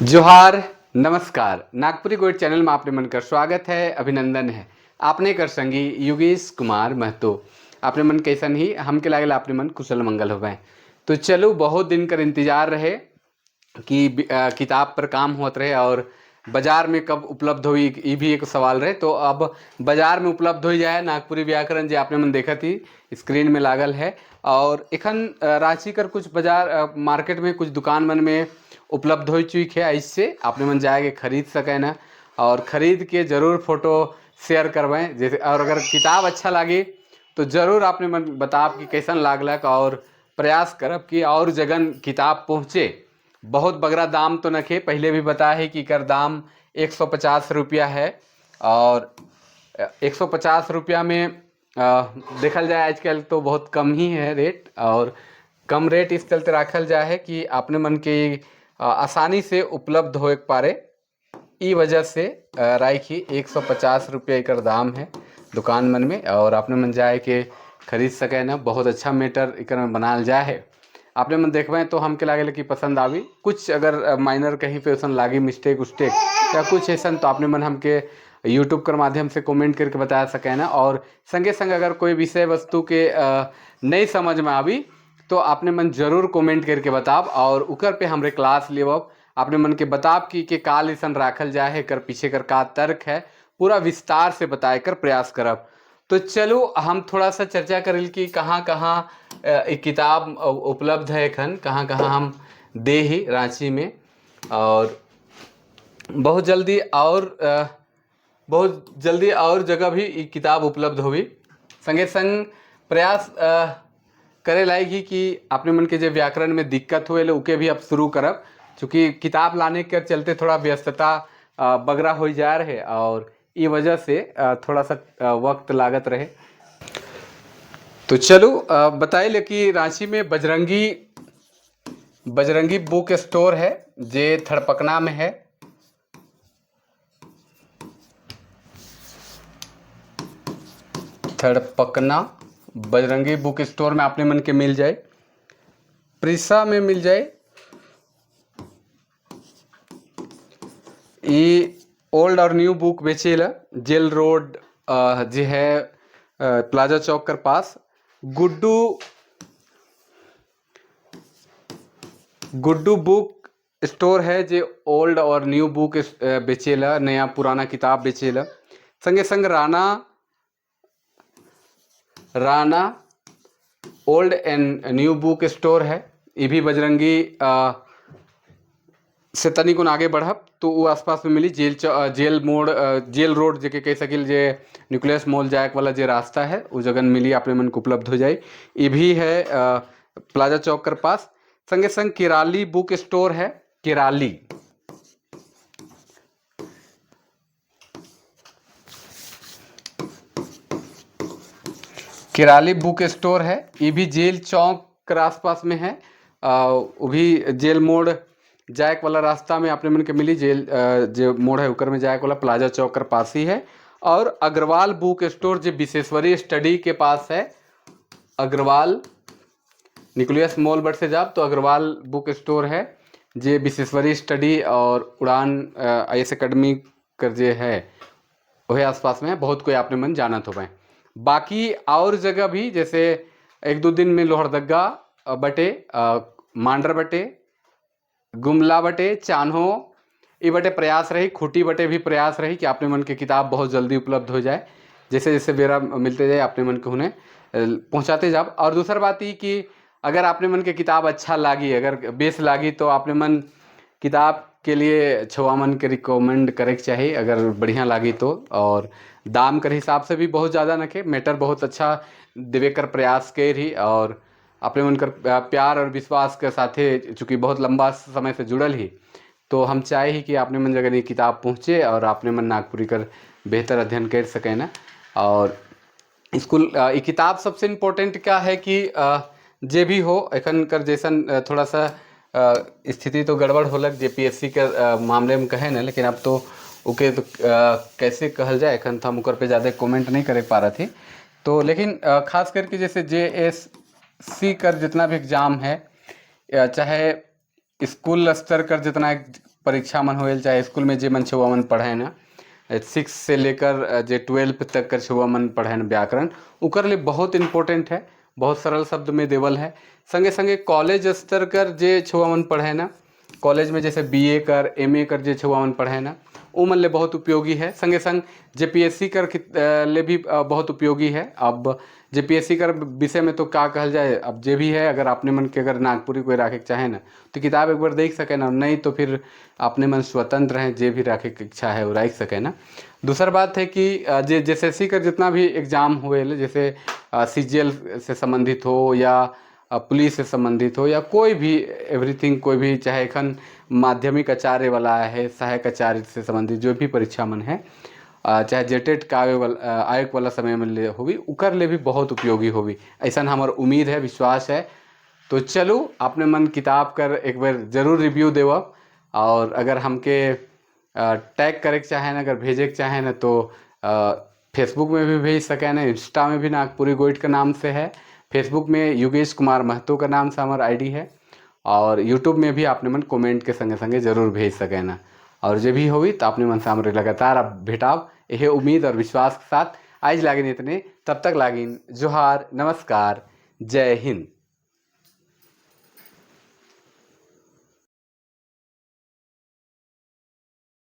जोहार, नमस्कार। नागपुरी गोइड चैनल में आपने मन कर स्वागत है, अभिनंदन है। आपने कर संगी योगेश कुमार महतो। आपने मन कैसन ही हमके लागल आपने मन कुशल मंगल हो गए। तो चलो, बहुत दिन कर इंतजार रहे कि किताब पर काम होत रहे और बाजार में कब उपलब्ध हुई, ये भी एक सवाल रहे। तो अब बाजार में उपलब्ध हो जाए नागपुरी व्याकरण, जो आपने मन देखा थी स्क्रीन में लागल है। और एखन रांची कर कुछ बाजार मार्केट में कुछ दुकान मन में उपलब्ध हो चुकी है। इससे आपने मन जाके खरीद सके ना, और ख़रीद के ज़रूर फ़ोटो शेयर करवाएं जैसे। और अगर किताब अच्छा लगे तो ज़रूर आपने मन बताब कि कैसन लागलक, और प्रयास करब कि और जगन किताब पहुँचे। बहुत बगरा दाम तो नखे, पहले भी बताया है कि कर दाम 150 रुपया है। और 150 रुपया में देखल जाए आजकल तो बहुत कम ही है रेट। और कम रेट इस चलते रखल जाए है कि अपने मन के आसानी से उपलब्ध हो पारे, ई वजह से राखी 150 रुपया एकर दाम है दुकान मन में। और अपने मन जाए के खरीद सके ना, बहुत अच्छा मैटर एकर में बनाल जाए है। आपने मन देखबे तो हमके लागेल कि पसंद आवी। कुछ अगर माइनर कहीं पे ऐसा लागी मिस्टेक उस्टेक या कुछ ऐसा, तो आपने मन हमके यूट्यूब के माध्यम से कमेंट करके बता सके ना। और संगे संग अगर कोई विषय वस्तु के नहीं समझ में आवी तो आपने मन जरूर कमेंट करके बताब, और उकर पे हमरे क्लास लेवब। आपने मन के बताब कि का लेसन राखल जाए है, कर पीछे कर का तर्क है, पूरा विस्तार से बताए कर प्रयास करब। तो चलो हम थोड़ा सा चर्चा करें कि कहाँ कहाँ एक किताब उपलब्ध है एखन, कहाँ कहाँ हम दे ही रांची में। और बहुत जल्दी और बहुत जल्दी और जगह भी ये किताब उपलब्ध होगी। संगे संग प्रयास करे लायक कि अपने मन के जो व्याकरण में दिक्कत हुए उके भी अब शुरू करब, चूँकि किताब लाने के चलते थोड़ा व्यस्तता बगरा हो जा रहे और ये वजह से थोड़ा सा वक्त लागत रहे। तो चलो बताइए ले कि रांची में बजरंगी बुक स्टोर है जे थड़पकना में है। थड़पकना बजरंगी बुक स्टोर में आपने मन के मिल जाए। प्रिसा में मिल जाए। ये ओल्ड और न्यू बुक बेचेला जेल रोड जो है प्लाजा चौक कर पास। गुड्डू बुक स्टोर है जे ओल्ड और न्यू बुक बेचेला, नया पुराना किताब बेचेला। संगे संग Rana old and new book store है, ये भी बजरंगी से तनिक आगे बढ़ब तो वो आसपास में मिली। जेल मोड़, जेल रोड जेके कह सकिल जे न्यूक्लियस मॉल जाए वाला जो रास्ता है वो जगह मिली, अपने मन को उपलब्ध हो जाए। ये भी है प्लाजा चौक कर पास। संगे संग किराली बुक स्टोर है, किराली किराली बुक स्टोर है, ये भी जेल चौक के आसपास में है। वो भी जेल मोड़ जायक वाला रास्ता में अपने मन के मिली। जेल जो मोड़ है उकर में जायक वाला प्लाजा चौक कर पास ही है। और अग्रवाल बुक स्टोर जो विशेश्वरी स्टडी के पास है, अग्रवाल निकोलियस मॉल बट से जाब तो अग्रवाल बुक स्टोर है जे विशेश्वरी स्टडी और उड़ान I S academy कर जे है वही आसपास में है। बहुत कोई आपने मन जाना तो पाए। बाकी और जगह भी जैसे एक दो दिन में लोहरदगा बटे, मांडर बटे, गुमला बटे, चान्हो ये बटे प्रयास रही, खूंटी बटे भी प्रयास रही कि आपने मन के किताब बहुत जल्दी उपलब्ध हो जाए। जैसे जैसे बेरा मिलते जाए अपने मन के उन्हें पहुंचाते जाओ। और दूसरा बात ये कि अगर आपने मन के किताब अच्छा लागी, अगर बेस लागी तो आपने मन किताब के लिए छुआ मन के रिकमेंड करे के चाहिए अगर बढ़िया लागी तो। और दाम कर हिसाब से भी बहुत ज़्यादा नखे, मैटर बहुत अच्छा देवे कर प्रयास के रही। और अपने मन कर प्यार और विश्वास के साथे चूँकि बहुत लंबा समय से जुड़ल ही, तो हम चाहे ही कि आपने मन जगह ये किताब पहुँचे और आपने मन नागपुरी कर बेहतर अध्ययन कर सके ना। और स्कूल ये किताब सबसे इम्पोर्टेंट क्या है कि जे भी हो एखन कर जैसन थोड़ा सा स्थिति तो गड़बड़ होलक जे पी एस सी के मामले में कहे ना, लेकिन अब तो ओके तो कैसे कहल जाए एखन तो हम ओकर पे ज़्यादा कमेंट नहीं करे पा रहे थे तो। लेकिन खास करके जैसे जे एस सी कर जितना भी एग्ज़ाम है, चाहे स्कूल स्तर कर जितना परीक्षा मन होएल, चाहे स्कूल में जे मन छुआ मन पढ़े ना, 6 से लेकर जे 12 तक कर छुआ मन पढ़े व्याकरण, उकर लिए बहुत इम्पोर्टेंट है, बहुत सरल शब्द में देवल है। संगे संगे कॉलेज स्तर कर जे छुआ मन पढ़े ना, कॉलेज में जैसे बीए कर, एमए कर जे छुआ मन पढ़े ना, वो मन ले बहुत उपयोगी है। संगे संग जेपीएससी कर ले भी बहुत उपयोगी है। अब जेपीएससी कर विषय में तो का कहल जाए, अब जे भी है, अगर अपने मन के अगर नागपुरी कोई राखे चाहे ना तो किताब एक बार देख सके ना, नहीं तो फिर अपने मन स्वतंत्र हैं, जे भी राखे के इच्छा है वो रख सके ना। दूसर बात है कि जे जेएसएससी कर जितना भी एग्जाम हुए, जैसे सीजीएल से संबंधित हो या पुलिस से संबंधित हो या कोई भी एवरीथिंग, कोई भी, चाहे एखन माध्यमिक आचार्य वाला है, सहायक आचार्य से संबंधित जो भी परीक्षा मन है, चाहे जेटेट का वाला आयोग वाला समय में ले होगी, उकर ले भी बहुत उपयोगी होगी, ऐसा हमार उम्मीद है, विश्वास है। तो चलो अपने मन किताब कर एक बार ज़रूर रिव्यू देव, और अगर हमके टैग करे के चाहे ना, अगर भेजे के चाहे ना, तो फेसबुक में भी भेज सके ना, इंस्टा में भी नागपुरी गोइट के नाम से है, फेसबुक में योगेश कुमार महतो का नाम से हमारा आईडी है, और यूट्यूब में भी आपने मन कमेंट के संगे संगे ज़रूर भेज सके ना। और जब भी होगी तो आपने मन से हमारे लगातार आप भेटाव, यह उम्मीद और विश्वास के साथ आज लागिन इतने, तब तक लागिन जोहार, नमस्कार, जय हिंद।